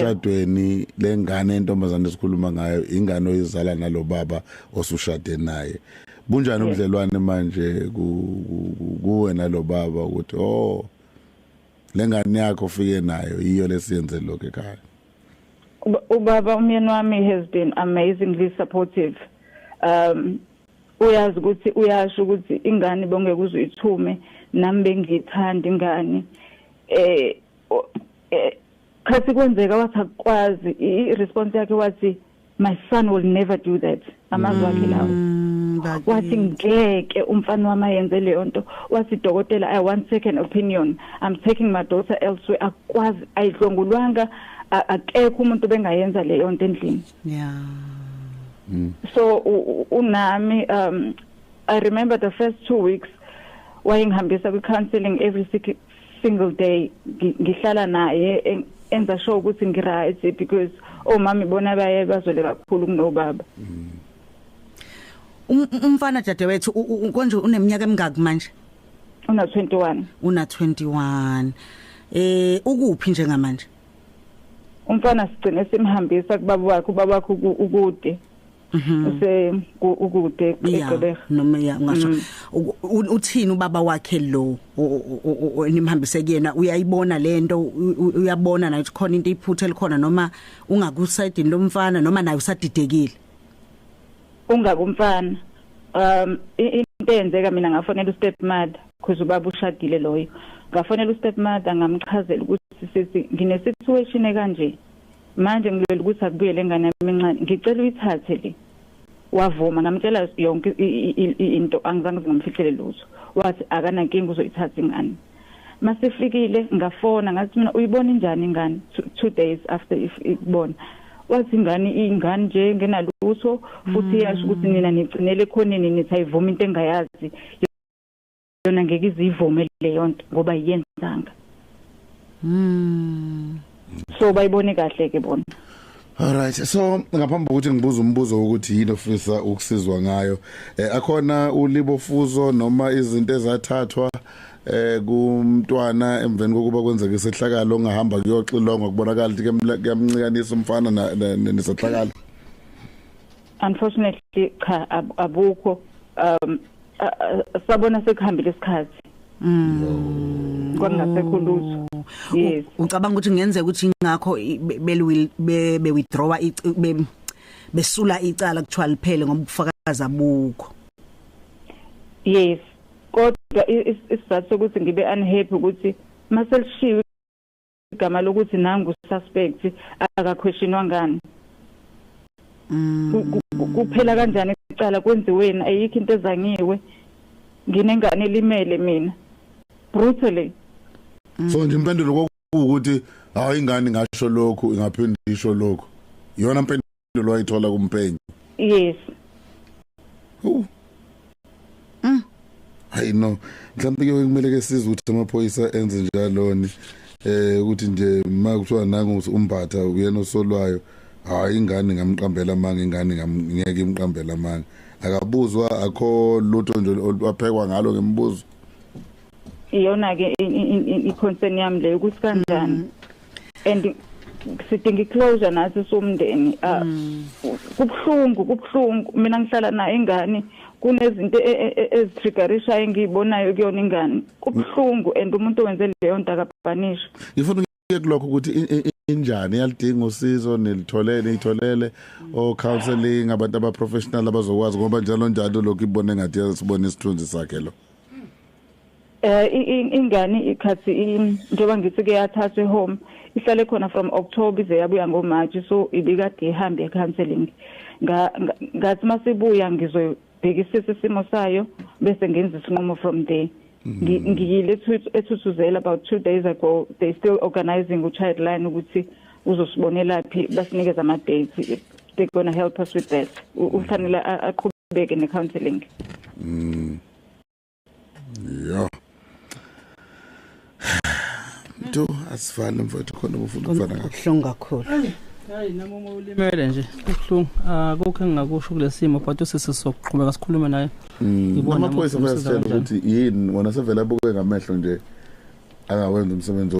Emshadweni, lengane entombazane esikhuluma ngayo, ingane oyizala nalo baba osushade naye. Bunjani ubudlelwane manje kuwe nalo baba, ukuthi oh, lengane yakho ufike nayo, iyo lesiyenze lokho ekhaya? Ubaba, umyeni wami, has been amazingly supportive. Uyazi ukuthi, uyasho ukuthi ingane bongeke uzuyithume, nami bengiyithanda ingane. Khathi kwenzeka, wathi akwazi. I-response yakhe wathi, "My son will never do that." Amazwi akhe lawo. Wathi, "Ngeke umfana wami ayenze leyo nto." Wathi, "Dokotela, I want second opinion. I'm taking my daughter elsewhere. Akwazi, ayidlwengulwanga, akekho umuntu bengayenza leyo nto endlini." So unami. I remember the first 2 weeks wayengihambisa kwi counseling every single day. Ngihlala naye, enza sure ukuthi ngi-right, because omama ibona baye bazole kakhulu kunobaba. Umfana, dadewethu, konje uneminyaka emingaki manje? Una 21. Una 21. Ukuphi njengamanje? Umfana sigcine simhambisa kubaba wakhe. Ubaba wakhe ukude, use ukude, eGqeberha. Noma ya, ngasho, uthini ubaba wakhe lo nimhambise kuyena? Uyayibona lento? Uyabona naye ukuthi khona into iphutha elikhona, noma ungakusayidini lomfana, noma naye usadidekile? Ungakumfana. Into eyenzeka, mina ngafonela ustep mother, because ubaba ushadile loyo. Ngafonela ustep mother, ngamchazela ukuthi, "Sisi, ngine situation ekanje manje, ngilwela ukuthi akubuyele ingane yami encane, ngicela uyithathe le." Wavuma. Ngamtshela yonke into, angizange ngimfihlele lutho. Wathi akanankinga, uzoyithatha ingane. Masifikile, ngafona, ngathi mina, "Uyibona injani ingane?" 2 days after if ikubona, wathi ingane, ingane nje ngenalutho, futhi iyasho ukuthi nina nigcinele ekhoneni, nithi ayivuma into engayazi yona, ngeke izivume leyo nto ngoba yiyenzanga. So bayibone kahle ke bona. Alright, so ngaphambi kokuthi ngibuze umbuzo ukuthi yini ofisa ukusizwa ngayo, akhona ulibofuzo noma izinto ezathathwa kumntwana emveni kokuba kwenzeka isehlakalo, ongahamba kuyoxilongwa, kubonakala ukuthi kuyamncikanisa umfana nesehlakalo? Unfortunately cha, abukho. Sabona sekuhambile isikhathi. Kwakungasekho lutho, yes. Ucabanga ukuthi kungenzeka ukuthi ingakho be withdraw, besula icala, kuthiwa liphele, ngoba ubufakazi abukho? Yes, kodwa isizathu sokuthi ngibe unhappy ukuthi maselishiwe igama lokuthi nangu suspect, akaquestionwa ngani? Kuphela kanjani icala? Kwenziweni? Ayikho into ezangiwe. Nginengane elimele mina brutally. So nje impendulo kwakuwukuthi hayi, ingane ngasho lokhu, ingaphinda isho lokhu. Iyona impendulo wayithola kumphenyi? Yes. Uh. Hayi no, mhlawumbe ke kumele ke size ukuthi amaphoyisa enze njaloni, ukuthi nje makuthiwa nangu umbatha, uyena osolwayo, hayi, ingane ngamqambela amanga, ingane ngeke imqambela amanga. Akabuzwa, akho lutho nje olwaphekwa ngalo ngemibuzo. Iyona ke i-concern yami leyo, ukuthi kanjani, and sidinga i-closure nathi somndeni. Kubhlungu, kubhlungu. Mina ngihlala nayo ingane, kunezinto ezitriggerishayo engiyibonayo kuyona ingane. Kubhlungu, and umuntu owenze leyo nto akapunishwa. Ngifuna ukuye kulokho ukuthi injani, iyalidinga usizo, nilitholele, niyitholele o counseling, abantu aba professional abazokwazi, ngoba njalo njalo lokhu ibone ngathi yasibona isithunzi sakhe lo. Ingane ikhathi, njengoba ngithi ke, yathathwa home, ihlale khona from October ize yabuya ngoMarch, so ibikade ihambe counseling. Ngathi masibuya ngizobhekisisa isimo sayo, bese ngenza isinqumo from there. Ngiyile eThuthuzela about 2 days ago. They still organizing u-childline ukuthi uzosibonela phi, basinikeza ama dates. They're going to help us with that. Ufanele aqhubeke ne counseling. Ya. Mntu, asifane mfowethu, khona ufuna ukufana ngakho. Kubuhlungu kakhulu. Hayi, nami uma ulimele nje kubuhlungu. Akukho engingakusho kulesimo, but usisi sokuqhubeka sikhulume naye. Ngibona Amaphoyisa nami ukuthi bayasitshela kanjani. Ukuthi yini wona sevele abuke ngamehlo nje, angawenza umsebenzi.